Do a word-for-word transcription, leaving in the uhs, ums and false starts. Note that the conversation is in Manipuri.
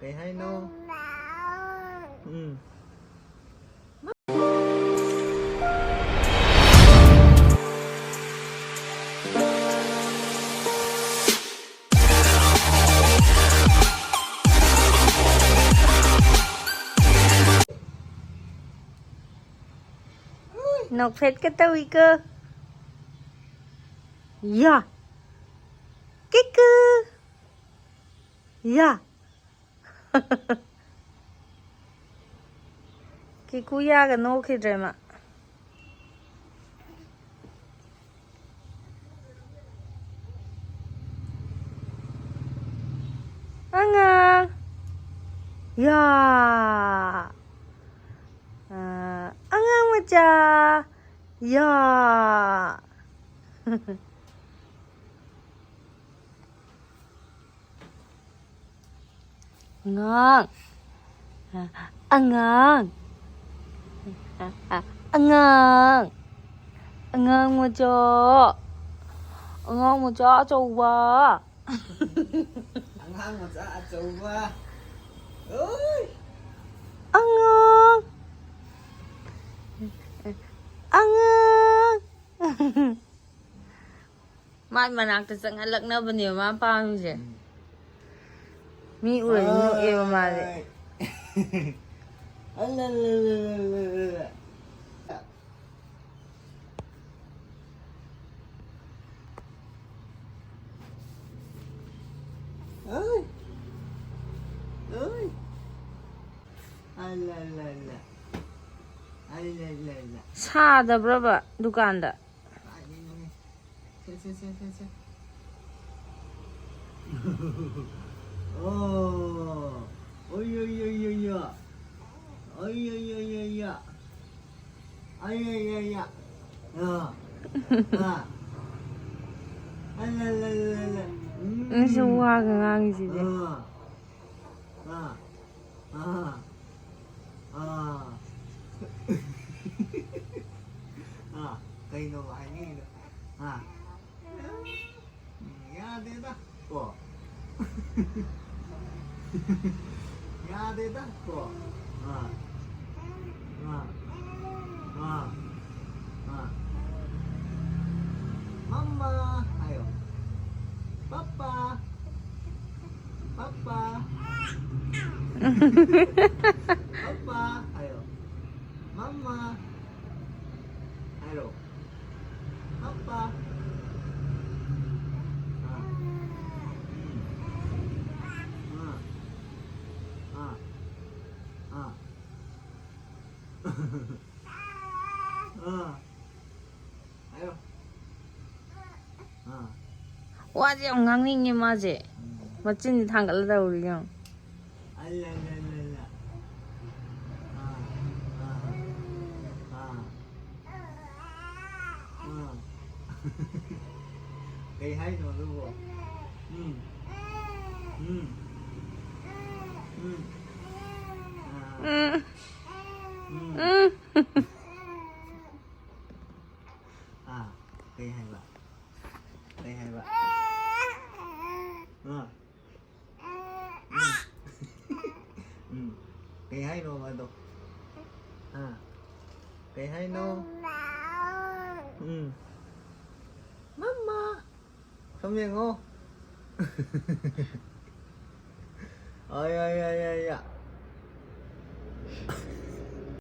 ꯀꯩ ꯍꯥꯏꯅꯣ? ꯎꯝ꯫ ꯅꯣꯛꯐꯦꯠꯀ ꯇꯧꯏꯀꯣ꯫ ꯌꯥ꯫ ꯀꯤꯀꯨ꯫ ꯌꯥ꯫ ꯀꯤꯀꯨ ꯌꯥꯒ ꯅꯣꯛꯈꯤꯗ꯭ꯔꯦ ꯃꯥ꯫ ꯑꯉꯥꯡ꯫ ꯌꯥ꯫ ꯑ, ꯑꯉꯥꯡ ꯃꯆꯥ꯫ ꯌꯥ꯫ ꯑꯉꯥꯡ꯫ ꯑꯉꯥꯡ꯫ ꯑꯉꯥꯡ꯫ ꯑꯉꯥꯡ ꯃꯆꯥ꯫ ꯑꯉꯥꯡ ꯃꯆꯥ ꯑꯆꯧꯕ꯫ ꯑꯉꯥꯡ ꯃꯆꯥ ꯑꯆꯧꯕ꯫ ꯑꯣꯏ꯫ ꯑꯉꯥꯡ꯫ ꯑꯉꯥꯡ꯫ ꯃꯥꯏ ꯃꯅꯥꯛꯇ ꯆꯪꯍꯜꯂꯛꯅꯕꯅꯦꯕ ꯃꯥ ꯄꯥꯝꯃꯤꯁꯦ꯫ ꯎꯝ꯫ ꯃꯤ ꯎꯔꯗꯤ ꯅꯣꯛꯑꯦꯕ ꯃꯥꯁꯦ꯫ ꯑꯥꯏ꯫ ꯑꯂꯂꯂꯂꯂꯂ꯫ ꯑꯥꯏ꯫ ꯑꯥꯏ꯫ ꯑꯂꯂꯂ꯫ ꯑꯂꯂꯂ꯫ ꯁꯥꯗꯕ꯭ꯔꯕ ꯗꯨꯀꯥꯟꯗ? ꯀꯥꯏꯗꯩꯅꯣꯍꯦ? ꯁꯦ, ꯁꯦ, ꯁꯦ, ꯁꯦ, ꯁꯦ꯫ ꯑꯣ꯫ ꯑꯣꯏ, ꯑꯣꯏ, ꯑꯣꯏ, ꯑꯣꯏ, ꯑꯣꯏ꯫ ꯑꯣꯏ, ꯑꯣꯏ, ꯑꯣꯏ, ꯑꯣꯏ, ꯑꯣꯏ꯫ ꯑꯣꯏ, ꯑꯣꯏ, ꯑꯣꯏ, ꯑꯣꯏ꯫ ꯑꯥ꯫ ꯑꯥ꯫ ꯑ, ꯂ, ꯂ, ꯂ, ꯂ꯫ ꯎꯝ꯫ ꯅꯪꯁꯨ ꯋꯥꯒ ꯉꯥꯡꯉꯤꯁꯤꯗꯤ꯫ ꯑꯥ꯫ ꯑꯥ꯫ ꯑꯥ꯫ ꯑꯥ꯫ ꯑꯥ꯫ ꯀꯩꯅꯣꯕ ꯍꯥꯏꯅꯤꯡꯉꯤꯗꯣ? ꯑꯥ꯫ ꯎꯝ, ꯌꯥꯗꯦꯗ꯫ ꯀꯣ꯫ ꯌꯥꯗꯦꯗ ꯀꯣ꯫ ꯑꯥ꯫ ꯑꯥ꯫ ꯑꯥ꯫ ꯑꯥ꯫ ꯃꯝꯃꯥ ꯍꯥꯏꯌꯣ꯫ ꯄꯞꯄꯥ꯫ ꯄꯞꯄꯥ꯫ ꯄꯞꯄꯥ ꯍꯥꯏꯌꯣ꯫ ꯃꯝꯃꯥ ꯍꯥꯏꯔꯣ꯫ ꯄꯞꯄꯥ꯫ ꯑꯥ꯫ ꯎꯝ꯫ ꯑꯥ꯫ ꯑꯥ꯫ ꯑꯥ꯫ ꯑꯥ꯫ ꯍꯥꯏꯔꯣ꯫ ꯑꯥ꯫ ꯋꯥꯁꯦ ꯌꯥꯝ ꯉꯥꯡꯅꯤꯡꯉꯦ ꯃꯥꯁꯦ꯫ ꯎꯝ꯫ ꯃꯆꯤꯟꯁꯦ ꯊꯥꯡꯒꯠꯂ ꯇꯧꯔꯤ ꯌꯦꯡꯉꯣ꯫ ꯑꯜꯂ, ꯑꯜꯂ, ꯑꯜꯂ, ꯑꯜꯂ꯫ ꯑꯥ, ꯑꯥ, ꯑꯥ꯫ ꯑꯥ꯫ ꯀꯩ ꯍꯥꯏꯅꯣ ꯑꯗꯨꯕꯣ? ꯎꯝ꯫ ꯎꯝ꯫ ꯎꯝ꯫ ꯑꯥ꯫ ꯎꯝ꯫ ꯎꯝ꯫ ꯎꯝ꯫ ꯑꯥ, ꯀꯩ ꯍꯥꯏꯕ? ꯀꯩ ꯍꯥꯏꯕ? ꯑꯥ꯫ ꯎꯝ꯫ ꯎꯝ꯫ ꯀꯩ ꯍꯥꯏꯅꯣꯕ ꯑꯗꯣ? ꯍꯥ? ꯀꯩ ꯍꯥꯏꯅꯣ? ꯎꯝ꯫ ꯃꯝꯃꯥ꯫ ꯁꯨꯝ ꯌꯦꯡꯉꯣ꯫ ꯑꯥꯏ, ꯑꯥꯏ, ꯑꯥꯏ, ꯑꯥꯏ, ꯑꯥꯏ꯫